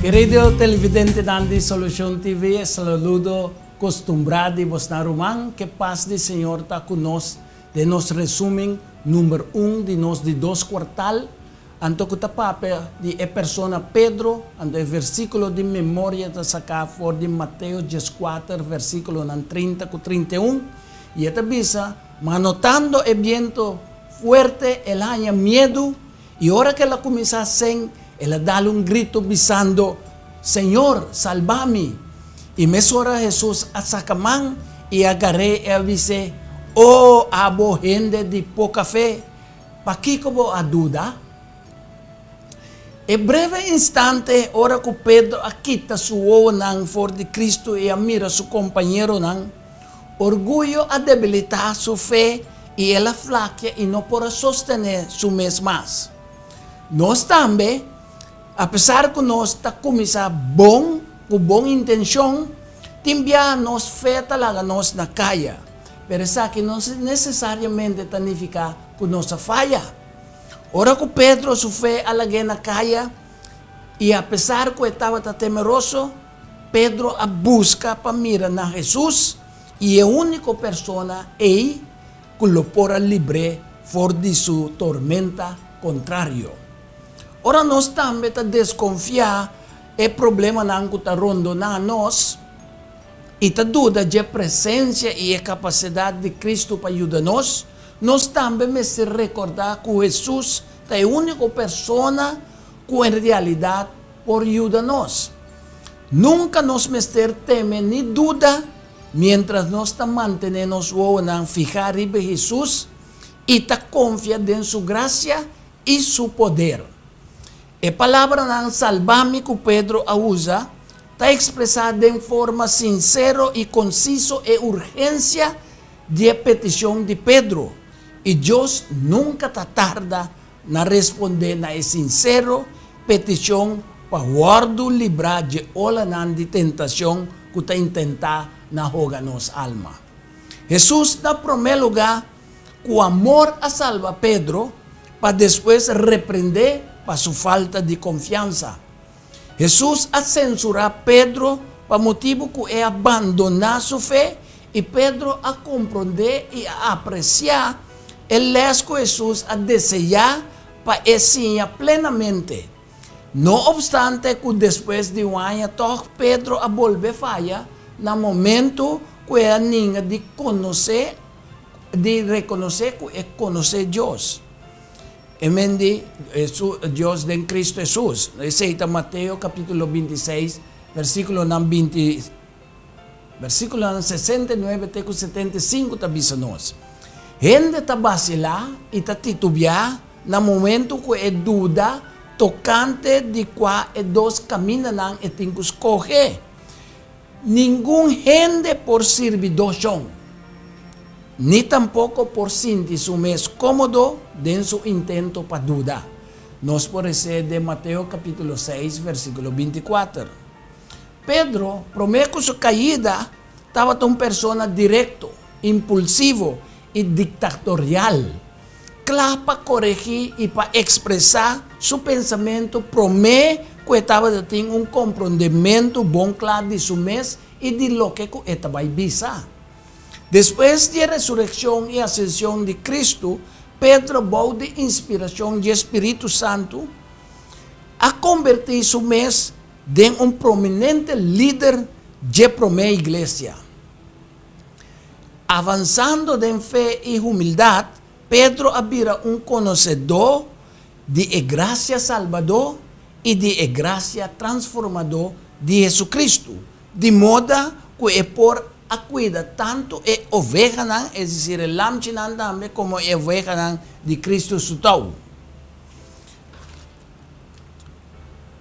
Kerido televidentenan di Solucion TV, e saludo costumbrá di bosnan ruman, ke pas di Señor ta cu nos den nos resumen number un di nos di dos kwartal. Anto ku ta papia di e persona Pedro, anto e versíkulo di memoria ta saká for di Mateo dieskuater, versíkulonan 30 ku 31, i e ta bisa, Ma notando e biento fuerte, el a haña miedu, i ora ku el a kuminsá sen, el a dal un gritu bisando, Señor, salba mi! I mesora Hesus a saka man i a gar'é i a bis'é, O abo hende di poka fe! Pakiko bo a duda? E breve instante ora ku Pedro a kita su wowonan for di Kristu i a mira su kompañeronan, orguyo a debilitá su fe i el a flakia i no por a sostené su mes mas. Nos tambe, apesar ku nos ta kuminsá bon ku bon intenshon, tin biaha nos fe ta laga nos na kaya. Pero esaki no nesesariamente ta nifiká ku nos a faya. Ora ku Pedro su fe a lag'é na kaya, i apesar ku e tabata temeroso, Pedro a buska pa mira na Hesus i e úniko persona ei ku lo por a libr'é for di su tormenta kontrario. Ora nos tambe ta deskonfiá e problemanan ku ta rondoná nos, i ta duda dje presensia i e kapasidat di Kristu pa yuda nos, nos tambe mester rekordá ku Hesus ta e úniko persona ku en realidat por yuda nos. Nunka nos mester teme ni duda miéntras nos ta mantené nos wowonan fihá riba Hesus i ta konfia den su grasia i su poder. E palabranan salba mi ku Pedro a usa ta ekspresá den forma sinsero i konsiso e urgensia di e petishon di Pedro, i Dios nunka ta tarda na respondé na e sinsero petishon pa wòrdu librá dje olanan di tentashon ku ta intentá na hoga nos alma. Hesus na promé lugá ku amor a salba Pedro pa despues reprendé pa su falta di konfiansa. Hesus a sensurá Pedro pa motibu ku e a bandoná su fe i Pedro a komprondé i a apresiá e lès ku Hesus a deseá pa e siña plenamente. No opstante ku despues di un aña tòg Pedro a bolbe faya na momentu ku e a ninga di konosé di rekonosé ku e konosé Dios. E men di Dios den Cristo Hesus. Esei ta Mateo capítulo 26, versículonan 20, versículonan 69 te ku 75 ta bisa nos. Hende ta basilá i ta titubiá na momento ku e duda tokante di kua e dos kamindanan e tin ku skohe. Ningun hende por sirbi dos shon, ni tampoko por sinti su mes kómodo den su intento pa duda. Nos por resé den Mateo kapítulo 6, versíkulo 24. Pedro, promé ku su kaida, tabata un persona direkto, impulsivo i diktatorial, kla pa koregí i pa ekspresá su pensamentu promé ku e tabata tin un komprondementu bon kla di su mes i di loke ku e ta bai bisa. Despues di e resurekshon i asenshon di Kristu, Pedro bou di inspirashon dje spiritu santu a kombertí su mes den un prominente lider dje promé iglesia. Avansando den fe i humildat, Pedro a bira un konosedó di e grasia salbadó i di e grasia transformadó di Jesucristo, di moda ku e por a kuida tantu e ovehanan, es desir e lamchinan tambe, komo e ovehanan di Cristo su tou.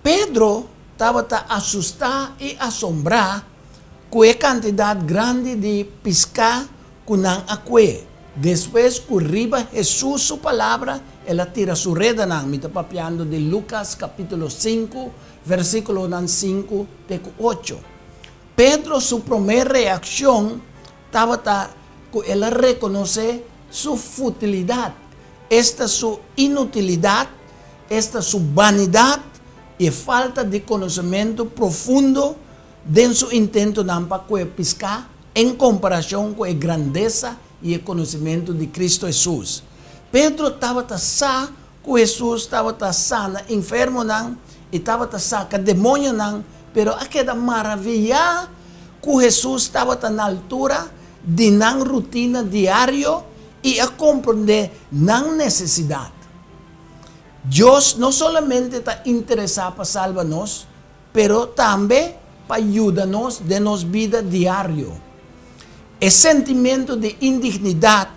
Pedro tabata asustá i asombrá ku e kantidat grandi di piská ku nan a kue, despues ku riba Hesus su palabra el a tira su redanan. Mi ta papiando di Lukas kapítulo 5, versíkulonan 5 te ku 8. Pedro su promé reakshon tabata ku el a rekonosé su futilidat, esta su inutilidat, esta su banidat. i e falta di konosementu profundo den su intentonan pa kue piská en komparashon ku e grandesa i e konosementu di Kristu Hesus. Pedro tabata sa ku Hesus tabata sana enfermonan i tabata saka demoñonan, pero a keda maraviyá ku Hesus tabata na altura di nan rutina diario i a komprondé nan nesesidat. Dios no solamente ta interesá pa salba nos, pero tambe pa yuda nos den nos bida diario. E sentimentu di indignidat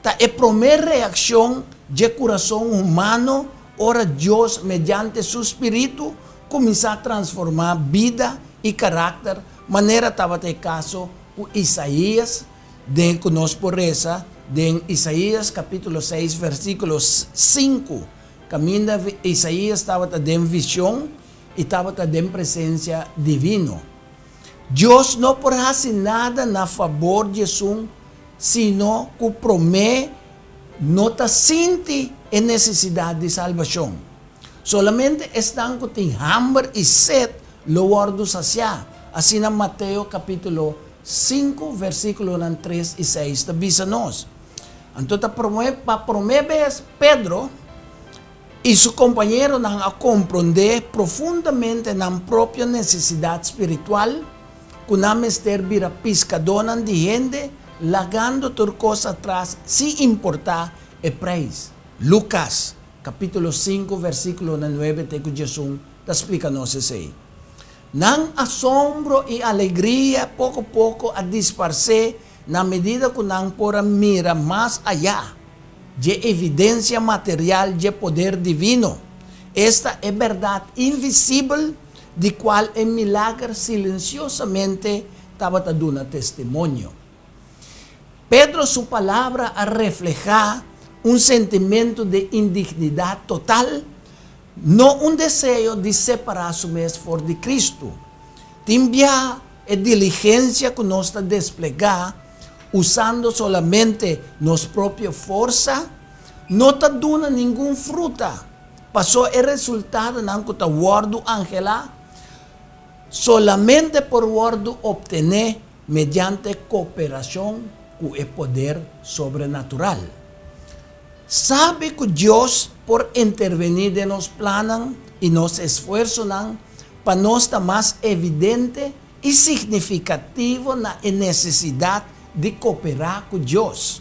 ta e promé reakshon dje kurason humano ora Dios mediante su spiritu kuminsá transformá bida i karakter, manera tabata e kaso ku Isaías den ku nos por resa den Isaías kapítulo seis versíkulo sinku, kaminda Isaías tabata den vishon i tabata den presensia divino. Dios no por hasi nada na fabor di esun sino ku promé no ta sinti e nesesidat di salbashon. Solamente esnan ku tin hamber i set lo wòrdu sasiá, asina Mateo kapítulo sinku versíkulonan tres i seis ta bisa nos. Anto ta promé pa promé bes Pedro i su kompañeronan a komprondé profundamente nan propio nesesidat spiritual, ku nan mester bira piskadónan di hende, lagando tur kos atras sin importá e preis. Lukas, kapítulo sinku, versíkulonan nuebe te ku diesun ta splika nos esei. Nan asombro i alegria poko poko a disparsé na medida ku nan por a mira mas ayá dje evidensia material dje poder divino, esta e bèrdat invisibel di kual e milager silensiosamente tabata duna testimonio. Pedro su palabra a reflehá un sentimentu di indignidat total, no un deseo di separá su mes for di Kristu. Tin bia e diligensia ku nos ta desplegá usando solamente nos propio forsa no ta duna ningun fruta, pasó e resultadonan ku ta wòrdu anhelá solamente por wòrdu optené mediante kooperashon ku e poder sobrenatural. Sabi ku Dios por intervení den nos plannan i nos esfuersonan pa nos ta mas evidente i signifikativo na e nesesidat di kooperá ku Dios.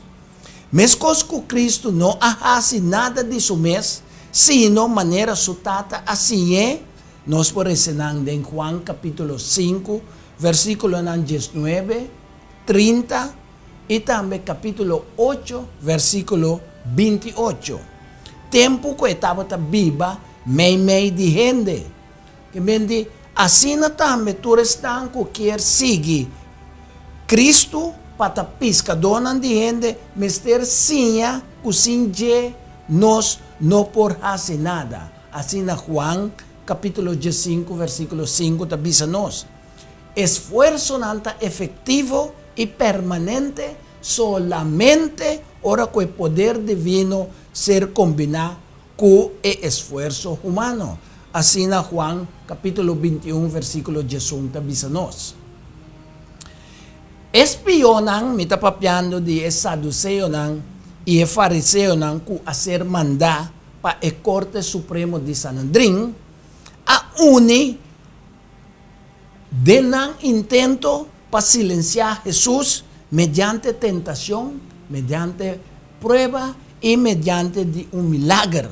Meskos ku Kristu no a hasi nada di su mes, sino manera su Tata a siñ'é, nos por resenan den Juan kapítulo sinku, versíkulonan diesnuebe, 30 i tambe kapítulo ocho, versíkulo 28. Tempu ku e tabata biba meimei di hende. Ke men di, asina tambe tur esnan ku kier sigui Kristu pa ta piskadónan di hende mester siña ku sin dje nos no por hasi nada. Asina Juan kapítulo 15 versíkulo 5 ta bisa nos. Esfuersonan ta efektivo i permanente solamente ora ku e poder divino ser kombiná ku e esfuerso humano. Asina Juan kapítulo 21 versíkulo 11 ta bisa nos. E spionnan, mi ta papiando di e saduseonan i e fariseonan ku a ser mandá pa e Korte Supremo di Sanedrin, a uni den nan intento pa silensiá Hesus mediante tentashon, mediante prueba i mediante di un milager.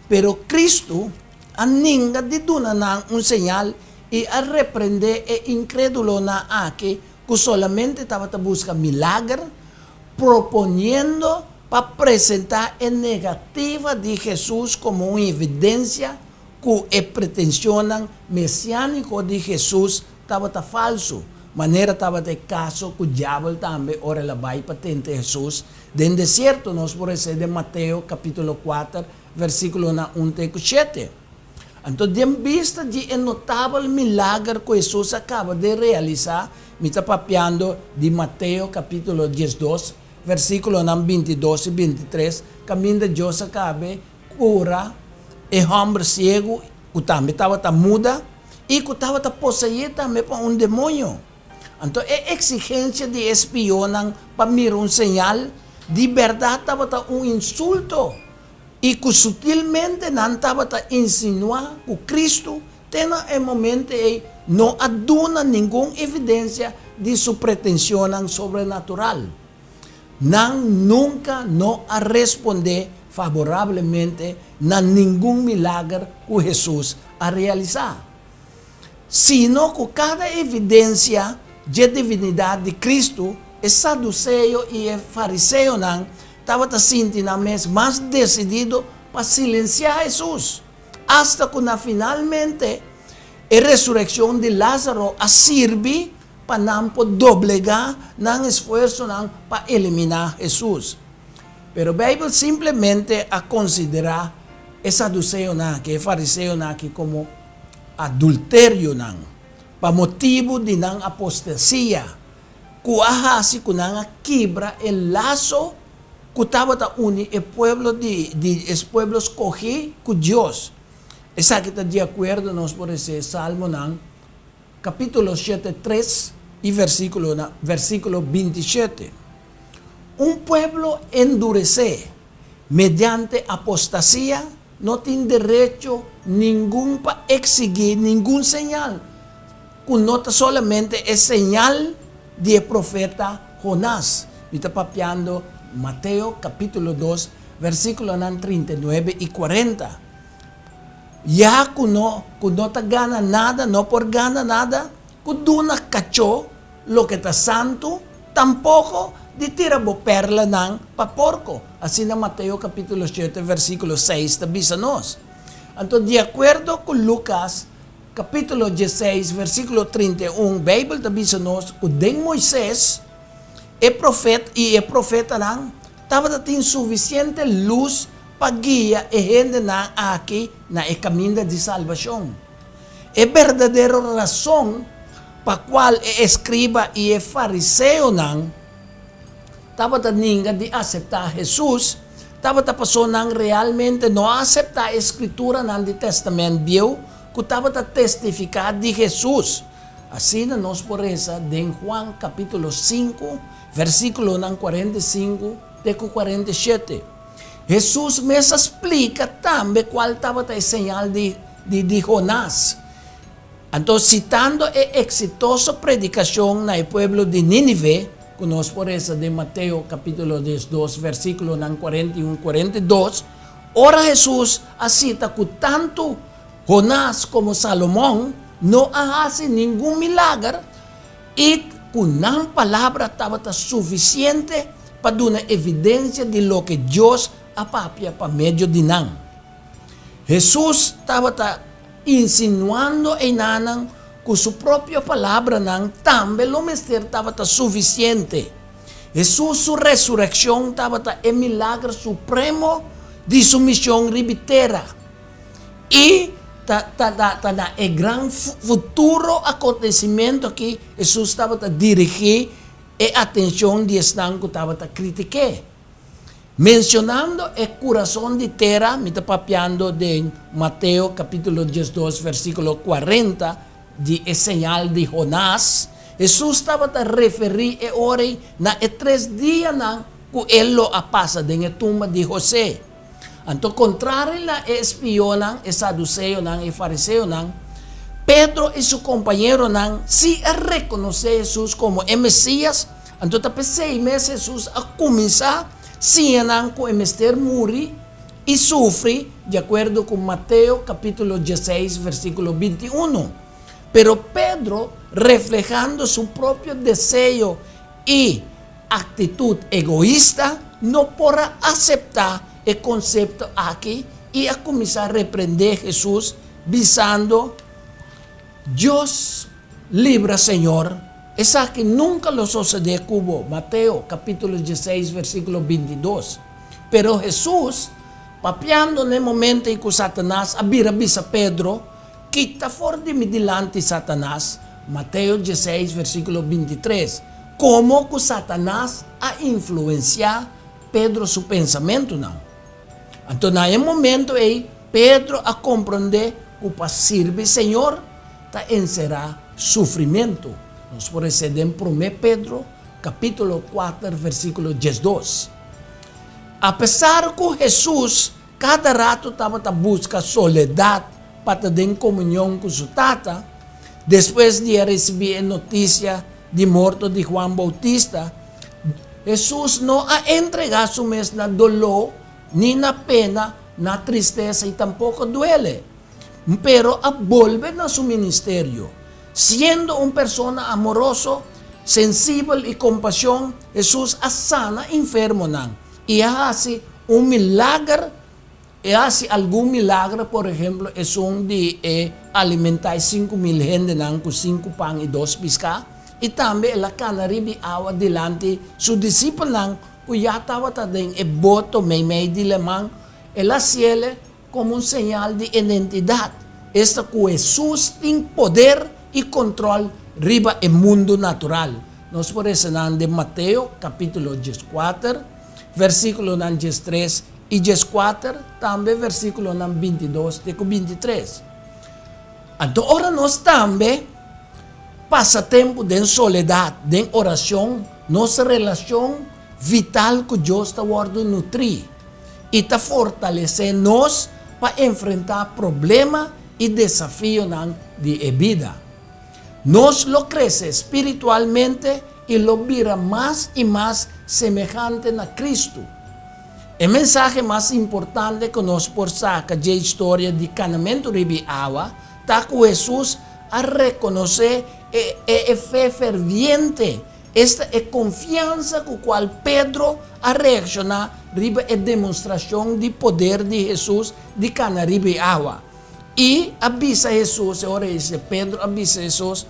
Pero Kristu a ninga di duna nan un señal i a reprendé e inkrédulonan aki ku solamente tabata buska milager, proponiendo pa presentá e negativa di Hesus komo un evidensia ku e pretenshonnan mesiániko di Hesus tabata falsu, manera tabata e kaso ku Diabel tambe ora el a bai pa tenta Hesus den desierto, nos por lesa den Mateo kapítulo kuater, versíkulonan un te ku shete. Anto den bista di e notabel milager ku Hesus a kaba di realisá, mi ta papiando di Mateo kapítulo 12, versíkulonan 22 i 23, kaminda Dios a kaba kura e hòmber siegu. ku tambe tabata muda i ku tabata poseé tambe pa un demoño. Anto e eksigensia di e spionnan pa mira un señal di bèrdat tabata un insulto i ku sutilmente nan tabata insinuá ku Kristu te na e momento ei no a duna ningun evidensia di su pretenshonnan sobrenatural. Nan nunka no a respondé faborablemente na ningun milager ku Hesus a realisá, sino ku kada evidensia dje divinidat di Kristu, e saduseo i e fariseonan tabata sinti nan mes mas desidido pa silensiá Hesus, asta ku na finalmente e resurekshon di Lázaro a sirbi pa nan por doblegá nan esfuersonan pa eliminá Hesus. Pero Beibel simplemente a konsiderá e saduseonan aki, e fariseonan aki komo adulterionan pa motibu di nan apostasia ku a hasi ku nan a kibra e laso ku tabata uni e pueblo di di e pueblo skohí ku Dios. Esaki ta di akuerdo nos por hesé Salmonan Capítulo shete tres y versículo na versículo 27. Un pueblo enduresé mediante apostasia no tin derecho ningun pa exigí ningun señal, cu no ta solamente e señal di e profeta Jonás. Mi ta papiando Mateo capítulo 2 versículonan 39 y 40. Ya ku no ku no ta gana nada, no por gana nada, ku duna kachó loke ta santu, tampoko di tira bo pèrlanan pa porko. Asina Mateo kapítulo shete versíkulo seis ta bisa nos. Anto di akuerdo ku Lukas kapítulo diesseis versíkulo 31, Beibel ta bisa nos ku den Moises e profet i e profetanan tabata tin sufisiente lus pa guia e hendenan aki na e kaminda di salbashon. E berdadero rason pa kual e eskriba i e fariseonan tabata ninga di aseptá Hesus tabata pasobra nan realmente no a aseptá e skrituranan di Tèstamènt Bieu ku tabata testifiká di Hesus. Asina nos por resa den Juan kapítulo sinku, versíkulonan 45 te ku 47. Hesus mes a splika tambe kual tabata e señal di di Jonás. Anto sitando e eksitoso predikashon na e pueblo di Nínive, ku nos por resa den Mateo kapítulo 12 versíkulonan 41, 42, ora Hesus a sita ku tantu Jonás komo Salomon no a hasi ningun milager i ku nan palabra tabata sufisiente pa duna evidensia di loke Dios a papia pa medio di nan. Hesus tabata insinuando einanan ku su propio palabranan tambe lo mester tabata sufisiente. Hesus su resurekshon tabata e milager supremo di su mishon riba tera i ta ta na e gran futuro akontesimentu aki Hesus tabata dirigí e atenshon di esnan ku tabata kritik'é. Menshonando e kurason di tera, mi ta papiando den Mateo kapítulo 12 versíkulo 40 di e señal di Jonás, Hesus tabata referí e ora ei na e tres dianan ku e lo a pasa den e tumba di José. Anto kontrari na e espionnan, e saduseonan i e fariseonan, Pedro i su kompañeronan sí a rekonosé Hesus komo e Mesías, anto ta p'esei mes Hesus a kuminsá siña nan ku e mester muri i sufri di akuerdo ku Mateo kapítulo 16 versíkulo 21. Pero Pedro, reflehando su propio deseo i aktitut egoista, no por a aseptá e konsepto aki i a kuminsá reprendé Hesus, bisando, Dios libra, Señor, esaki nunka lo sosodé ku bo. Mateo, kapítulo 16, versíkulo 22. Pero Hesus, papiando na e momento ei ku Satanas a bira bisa Pedro, Kita for di mi dilanti, Satanas, Mateo 16, versíkulo 23. Komo ku Satanas a influensiá Pedro su pensamentunan? Anto na e momento ei Pedro a komprondé ku pa sirbi Señor ta enserá sufrimentu. Nos por lesa den Promé Pedro kapítulo kuater versíkulo diesdos. Apesar ku Hesus kada ratu tabata buska soledat pa ta den komunion ku su Tata, despues di a risibí e notisia di morto di Juan Boutista, Hesus no a entregá su mes na doló ni na pena, na tristesa i tampoko duele, pero a bolbe na su ministerio. Siendo un persona amoroso, sensibel i kompashon, Hesus a sana enfermonan i a hasi un milager, e hasi algun milager, por ehemplo esun di e alimentá e 5000 hendenan ku sinku pan i dos piská, i tambe el a kana riba e awa dilanti su disipelnan ku ya tabata den e boto meimei di laman. El a hasiel komo un señal di identidat, esta ku Hesus tin poder i kontròl riba e mundu natural. Nos por lesa nan den Mateo kapítulo 14, versíkulonan 13 i 14, tambe versíkulonan 22 te ku 23. Anto ora nos tambe pasa tempu den soledat, den orashon, nos relashon vital ku Dios ta wòrdu nutrí i ta fortalesé nos pa enfrentá problema i desafionan di e bida. Nos lo krese spiritualmente i lo bira mas i mas semehante na Kristu. E mensahe mas importante ku nos por saka dje historia di kanamentu riba e awa ta ku Hesus a rekonosé e e fe ferviente, esta e konfiansa ku kual Pedro a reakshoná riba e demostrashon di poder di Hesus di kana riba e awa. I a bisa Hesus, e ora ei Pedro a bisa Hesus,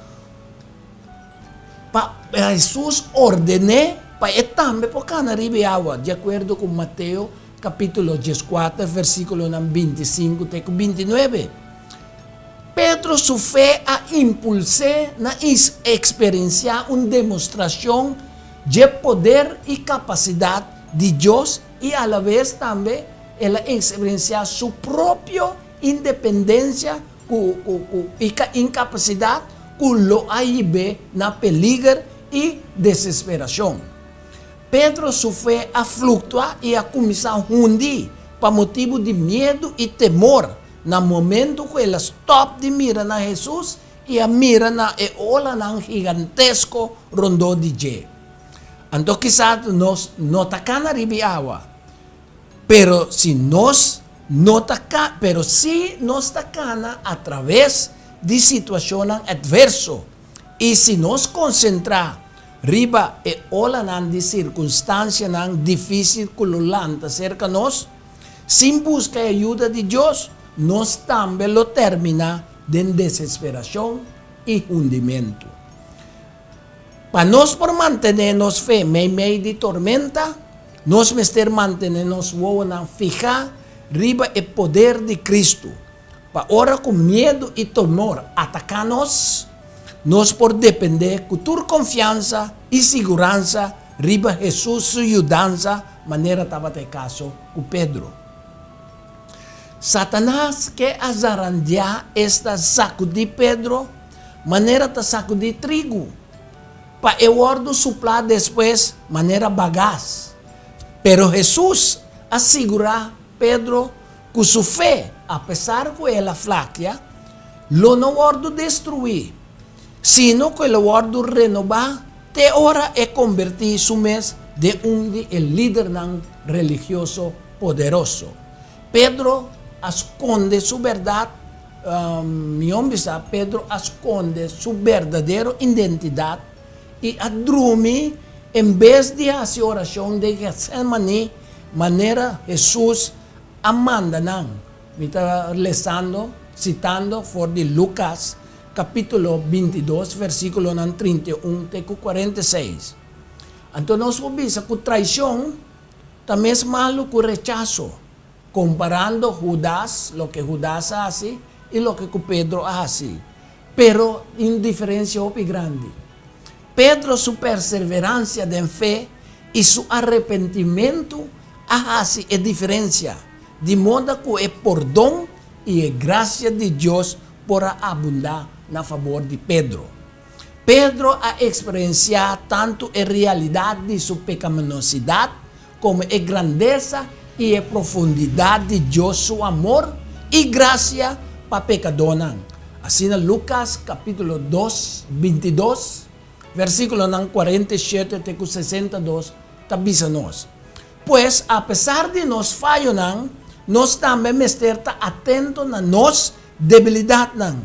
pa Hesus orden'é pa e tambe por kana riba e awa, di akuerdo ku Mateo kapítulo 14, versíkulonan 25 te ku 29. Pedro su fe a impuls'é na eksperensiá un demostrashon dje poder i kapasidat di Dios i alabes tambe el a eksperensiá su propio independensia ku i inkapasidat ku lo a hib'é na peliger i desesperashon. Pedro su fe a fluktua i a kuminsá hundi pa motibu di miedu i temor na momentu ku el a stòp di mira na Hesus i a mira na e olanan gigantesko rondó di dje. Anto kisas nos no ta kana riba e awa, pero si nos no ta ka, pero si nos ta kana atraves di situashonnan atverso i si nos konsentrá riba e olanan di sirkunstansianan difísil ku lo lanta serka nos, sin buska e ayuda di Dios, nos tambe lo terminá den desesperashon i hundimentu. Pa nos por mantené nos fe meimei di tormenta, nos mester mantené nos wowonan fihá riba e poder di Kristu, pa ora ku miedu i temor ataká nos, nos por dependé ku tur konfiansa i siguransa riba Hesus su yudansa manera tabata e kaso ku Pedro. Satanas ke a zarandiá, esta sakudí Pedro manera ta sakudí trigu, pa e wòrdu suplá despues manera bagas. Pero Hesus a sigurá Pedro ku su fe, apesar ku el a flakia, lo no wòrdu destruí, sino ku e lo wòrdu renobá te ora e kombertí su mes den un di e lidernan religioso poderoso. Pedro a skonde su bèrdat, mihó bisa, Pedro a skonde su berdadero identidat i a drumi en bes di hasi orashon den Getsemaní manera Hesus a manda nan. Mi ta lesando, sitando for di Lukas kapítulo 22 versíkulonan 31 te ku 46. Anto nos por bisa ku traishon ta mes malu ku rechaso, komparando Hudas, loke Hudas a hasi i loke ku Pedro a hasi. Pero tin un diferensia hopi grandi. Pedro su perseveransia den fe i su arepentimentu a hasi e diferensia, di moda ku e pordon i e grasia di Dios por a abundá na fabor di Pedro. Pedro a eksperensiá tantu e realidat di su pekaminosidat komo e grandesa i e profundidat di Dios su amor i grasia pa pekadónan. Asina Lukas kapítulo dos, bintidos, versíkulonan 47 te ku 62 ta bisa nos. Pues, apesar di nos fayonan, nos tambe mester ta atento na nos debilidatnan,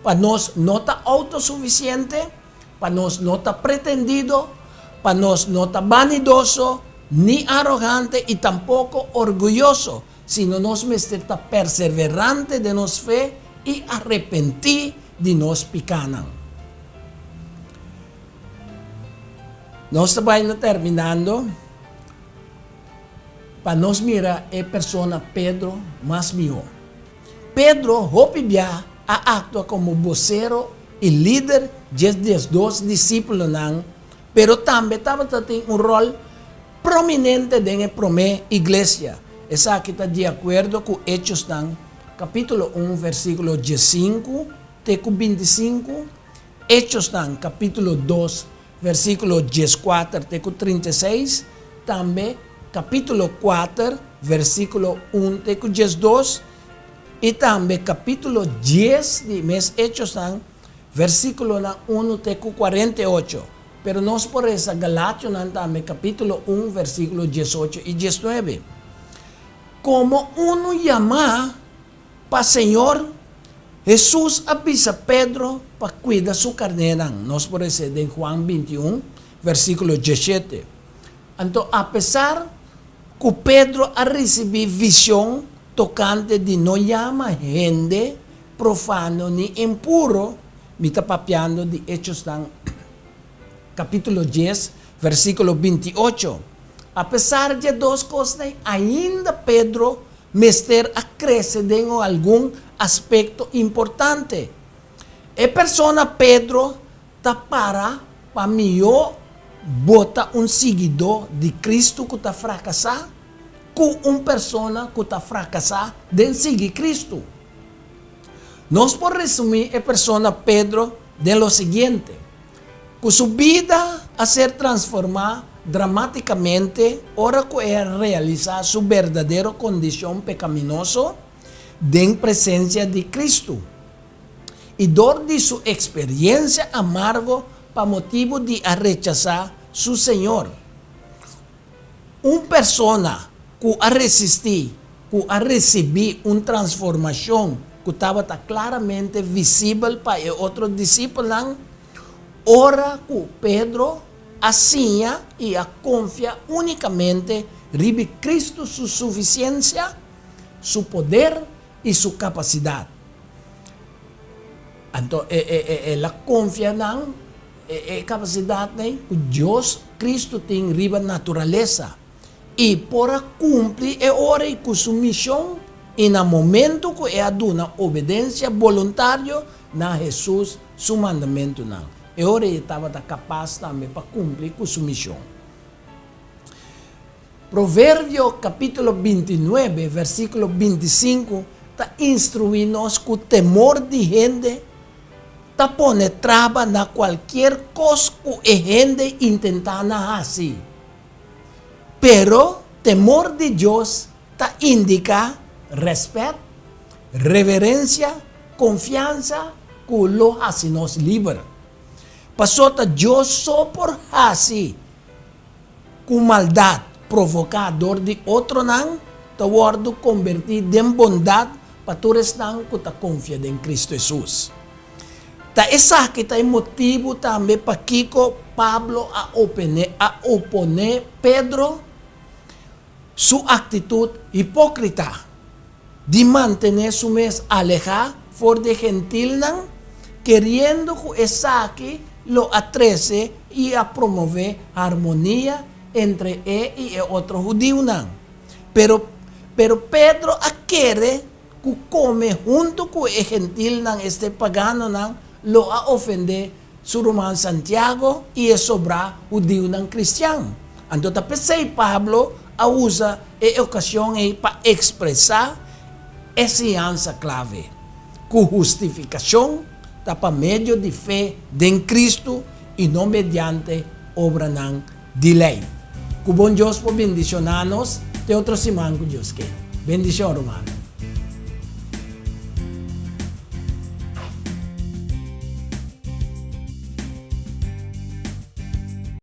pa nos no ta outosufisiente, pa nos no ta pretendido, pa nos no ta banidoso, ni arogante i tampoko orguyoso, sino nos mester ta perseverante den nos fe i arepentí di nos pikánan. Nos ta bai na terminando pa nos mira e persona Pedro mas mihó. Pedro hopi bia a aktua komo bosero i lider dje diesdos disípulonan, pero tambe tabata tin un ròl prominente den e promé iglesia. Esaki ta di akuerdo ku Hechosnan kapítulo un versíkulo diesinku te ku bintisinku, Hechosnan kapítulo dos versíkulo dieskuater te ku 36, tambe kapítulo kuater versíkulo un te ku 12, i tambe kapítulo 10 di mes Hechosnan versíkulonan unu te ku 48. Pero nos por resa Galationan tambe kapítulo un versíkulo 18 i 19. Komo unu yamá pa Señor, Hesus a bisa Pedro pa kuida su karnénan. Nos por res'é den Juan 21, versíkulo 17. Anto apesar ku Pedro a risibí vishon tokante di no yama hende profano ni impuro, mi ta papiando di Hechosnan kapítulo 10, versíkulo 28. Apesar dje dos kosnan ainda Pedro mester a krese den algun aspekto importante. E persona Pedro ta para pa mihó bo ta un siguidó di Kristu ku ta frakasá ku un persona ku ta frakasá den sigui Kristu. Nos por resumí e persona Pedro den lo siguiente, ku su bida a ser transformá dramátikamente ora ku e a realisá su berdadero kondishon pekaminoso den presensia di Kristu i dor di su eksperiensia amargo pa motibu di a rechasá su Señor. Un persona ku a resistí, ku a risibí un transformashon ku tabata klaramente visibel pa e otro disipelnan, ora ku Pedro a siña i a konfia únikamente riba Kristu su sufisiensia, su poder i su kapasidat. Anto el a konfia nan e kapasidatnan ku Dios Kristu tin riba naturalesa i por a kumpli e ora ei ku su mishon i na momentu ku e a duna obedensia boluntario na Hesus su mandamentunan, e ora ei e tabata kapas tambe pa kumpli ku su mishon. Proverbio kapítulo 29 versíkulo 25 ta instruí nos ku temor di hende ta pone traba na kualkier kos ku e hende intentá na hasi. Pero temor di Dios ta indiká rèspèt, reverensia, konfiansa ku lo hasi nos liber. Pasó ta Dios so por hasi ku maldat provoká dor di otronan ta wòrdu kombertí den bondat pa tur esnan ku ta konfia den Kristu Hesus. Ta esaki ta e motibu tambe pakiko Pablo a a oponé Pedro su aktitut hipókrita di mantené su mes alehá for di e gentilnan, keriendo ku esaki lo a trese i a promové harmonia entre e i e otro hudiunan. Pero, pero Pedro a kere ku kome huntu ku e gentilnan, este paganonan, lo a ofendé su ruman Santiago i e sobrá hudiunan kristian. Anto ta p'esei Pablo a usa e okashon ei pa ekspresá e siñansa klave, ku hustifikashon ta pa medio di fe den Kristu i no mediante obranan di lei. Ku bon Dios por bendishoná nos te otro siman ku Dios ke. Bendishon, rumannan.